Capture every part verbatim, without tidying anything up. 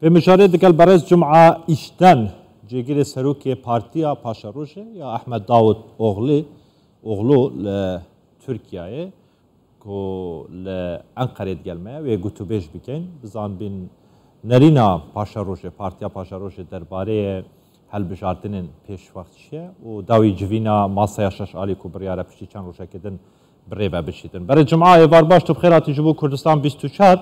Pê mijarê digel berêz Cuma Îşten, cêgirê serokê Partiya Paşerojê ya Ehmed Dawud Oğlu, Oğlu li Tirkiyeyê, ku li Enqerê digel me ye, wê gotûbêj bikin. Bizan bîn nerîna Paşerojê, Partiya Paşerojê derbarê hilbijartinên pêşwext çi ye û dawî civîna masaya şeş alî ku biryare piştî çend rojekê din bi rê ve bişîtin. Berê Cuma, êvar baş, tu bi xêr hatî ji bo Kurdistan bîst û çar.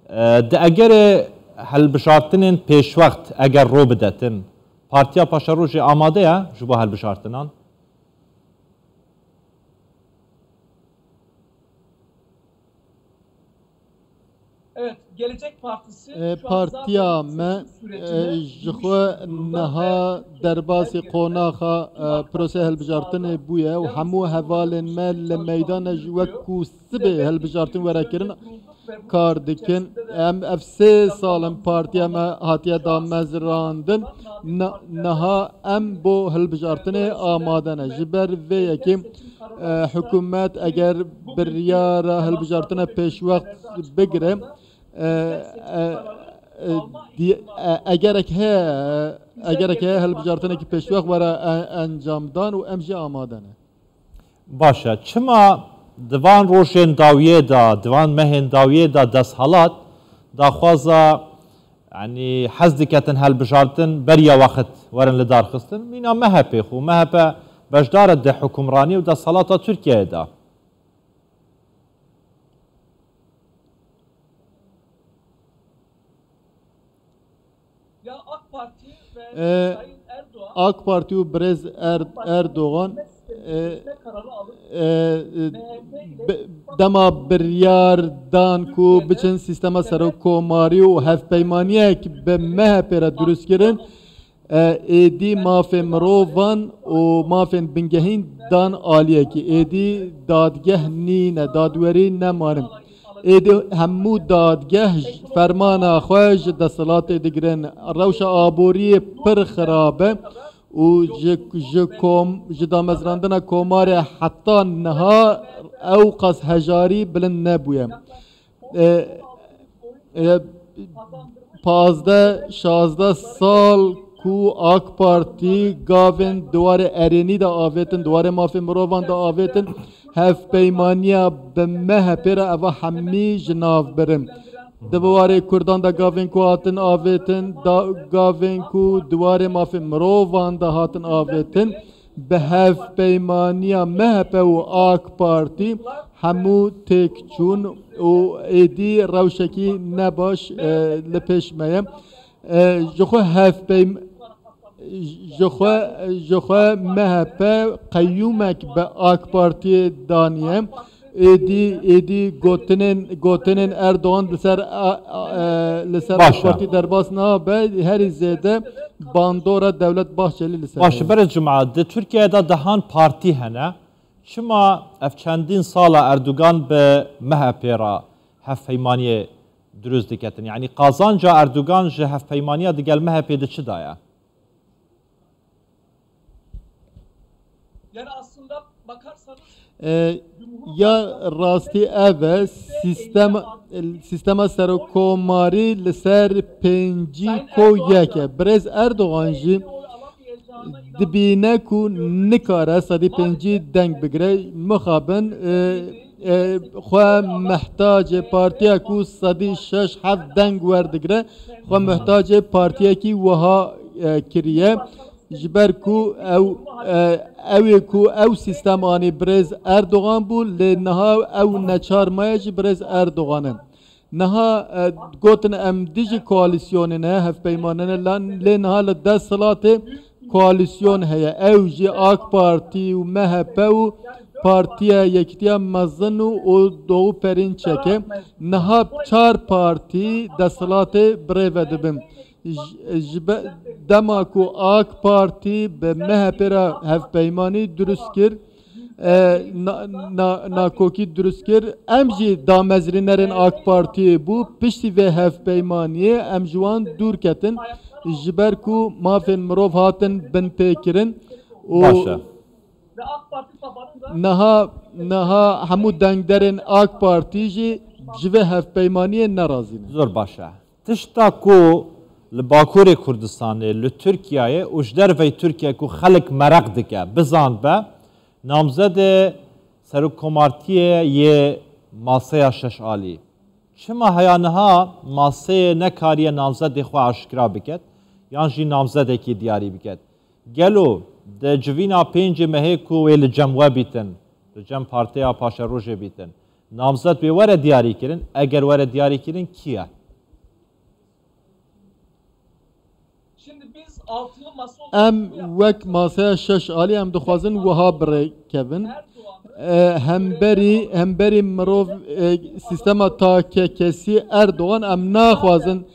E, di egerê hilbijartinên pêşwext eger ro bidetin, Partiya Paşerojê amade ye ji bo hilbijartinan? E, Partiya me, e, ji xwe niha derbasî qonaxa, e, prosê hilbijartinê bûye û hemû hevalên me li meydan e, ji wek ku sibê hilbijartin were kirin, kar dikin. Em ev sê sal in partiya me hatiye damezrandin. Na-, niha em bo hilbijartinê amade ne. Ji ber vê yekê, e, hikûmet eger biryara hilbijartina pêşwext bigire, e, e, e, di-, e, egerek heye, egerek heye hilbijartinekî pêşwext were, e, encamdan û em jî amade ne. Baş e. Çima di van rojên dawiyê de, di van mehên dawiyê de desthilat daxwaza, yanî hez diketin hilbijartin beriya wext werin li dar xistin? Mîna M H P xwe, M H P beşdar e di hukimranî û desthilata Tirkiyeyê de. E, AK Parti û birêz Er-, Erdogan, e, e, e, bi-, dema biryar dan ku biçin sîstema serokkomarî û hevpeymaniyek bi M H P re dirust kirin, e, êdî mafên mirovan û mafên bingehîn dan aliyekî. Êdî dadgeh nîne, dadwerî nemanin. Êdî hemû dadgeh ji fermana xwe ji desthilatê digirin. Rewşa aboriyê pir xirab e û ji, ji kom-, ji damezrandina komarê heta niha ew qas hejarî bilind nebûye. E, e, pazdeh, şazdeh sal ku AK Partî gavên di warê erênî de avêtin, di warê mafê mirovan de avêtin, hevpeymaniya bi M H P re eva hemî ji nav birin. Di warê Kurdan de gavên ku hatin avêtin, da, gavên ku di warê mafê mirovan de hatin avêtin, bi hevpeymaniya M H P û AK Partî hemû têk çûn û êdî rewşekî nebaş, e, li pêş me ye. E, ji xwe hevpeym-, ji xwe, ji xwe M H P qeyûmek bi AK Partiyê daniye. Êdî, êdî gotinên, gotinên Erdogan li ser, a, a, e, li ser Baş e. AK Partî derbas nabe, herî zêde bandora Dewlet Bahçelî li ser Baş e, heye. Berê Cuma, di Tirkiyeyê de dehan partî hene. Çima ev çendîn sala Erdogan bi M H P re hevpeymaniyê dirust diketin? Yanî qazanca Erdogan ji hevpeymaniya digel M H P de çi daye? E, ya rastî ev e, sîstema, sîstema serokkomarî li ser pêncî ko yek e. Birêz Erdogan jî dibîne ku nikare sedî pêncî deng bigire. Mixabin, e, e, xwe mihtacê partiya ku sedî şeş heft deng werdigire, xwe mihtacê partiyekî wiha, e, kiriye. Ji ber ku ew, e, ew ê ku ew sîstem anî birêz Erdogan bû, lê niha ew neçar maye ji birêz Erdogan e. Niha, e, gotin em dijî koalîsyonê ne, hevpeymanê ne, lan-, lê niha li desthilatê koalîsyon heye. Ew jî AK Partî û M H P û Partiya Yekîtiya Mezin û, û Doğu Perinçek e. Niha çar partî desthilatê birêve dibin. Ji, ji be-, dema ku AK Partî bi M H P re hevpeymanî dirust kir, e, na-, na-, nakokî dirust kir. Em jî damezrînerên AK Partiyê bû. Piştî vê hevpeymaniyê em ji wan dûr ketin, ji ber ku mafên mirov hatin binpêkirin û Baş e. niha, niha hemû dengderên AK Partî jî ji vê hevpeymaniyê nerazî ne. Zor baş e. Tişta ku Li Bakurê Kurdistanê, li Tirkiyeyê û ji dervey Tirkiye ku xelk mereq dike, bizan be, namzedê serokkomartiyê yê maseya şeş alî. Çima heya niha maseyê nekariye namzedê xwe aşkira biket, yan jî namzedekî diyarî biket? Gelo di civîna pêncê mehê ku wê li cem we bîtin, li cem Partiya Paşerojê bîtin, namzed wê were diyarî kirin? Eger were diyarî kirin, kî ye? Em wek maseya şeş alî em dixwazin wiha birêkevin. E, hemberî, hemberî mirov, e, sîstema takekesî Erdogan, em naxwazin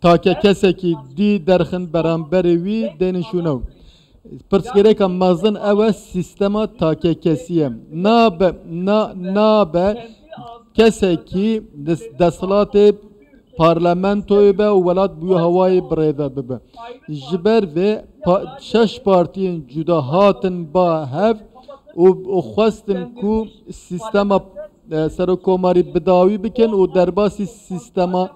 takekesekî dî derxin beramberê wî, dênin şûne. Pirsgirêka mezin ew e, sîstema takekesî ye. Nabe, na, nabe kesekî des-, desthilatê parlamentoyê be û welat bi wî hawayê birêve bibe. Ji ber vê pa-, şeş partiyên cuda hatin ba hev û, û xwestin ku sîstema, e, serokkomarî bi dawî bikin û derbasî sîstema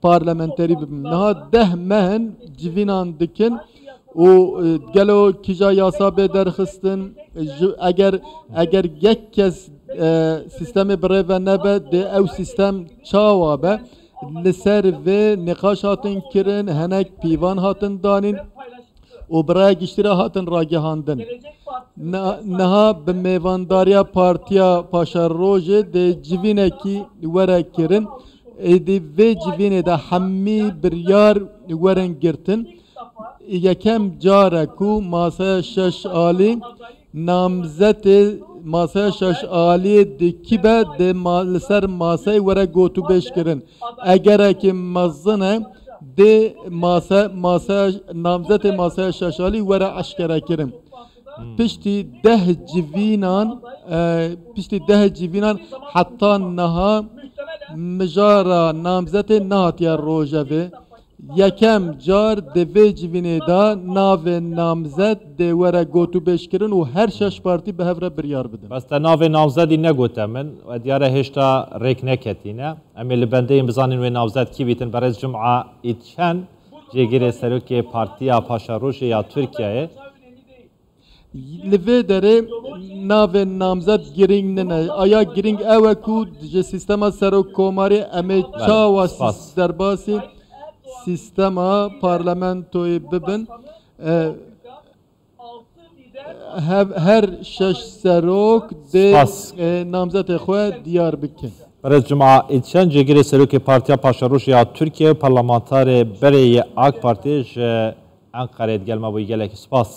parlamenterî bibin. Niha deh meh in civînan dikin û, e, gelo kîja yasa bê derxistin, ji, eger, eger yek kes, e, sîstemê birêve nebe, dê ew sîstem çawa be? Li ser vê nîqaş hatin kirin, hinek pîvan hatin danîn û bi raya giştî re hatin ragihandin. Niha, niha bi mêvandariya Partiya Paşerojê dê civînekî were kirin. Êdî vê civînê de hemî biryar werin girtin. Yekem car e ku maseya şeş alî namzetê maseya şeş aliyê dikibe dê ma-, li ser maseyê were gotûbêj kirin. Egerekî mezin e, dê mase-, mase-, namzetê maseya şeş alî were eşkere kirin. Piştî deh civînan, e, piştî deh civînan heta niha mijara namzetê nehatiye rojevê. Yekem car di vê civînê de navê namzet dê were gotûbêjkirin û her şeş partî bi hev re biryar bidin. Bes te navê namzedî negote min, we diyar e hêşta rêk neketîne. Em ê li bendê yên bizanîn wê namzed kî bîtin. Berêz Cuma Îtçen, cêgirê serokê Partiya Paşerojê ya Tirkiyeyê. Li vê derê navê namzed girîng nine. Aya girîng ew e ku ji sîstema serokkomarê em ê Belê, çawa spas. sîs-, derbasî sîstema parlamentoyê bibin. E, hev-, her şeş serok dê, Spas. e, namzetê xwe diyar bikin. Berêz Cuma Îtçen, cêgirê serokê Partiya Paşerojê ya Tirkiye û parlamentarê berê yê AK Partiyê ji Enqereyê digel me bûyî. Gelekî spas.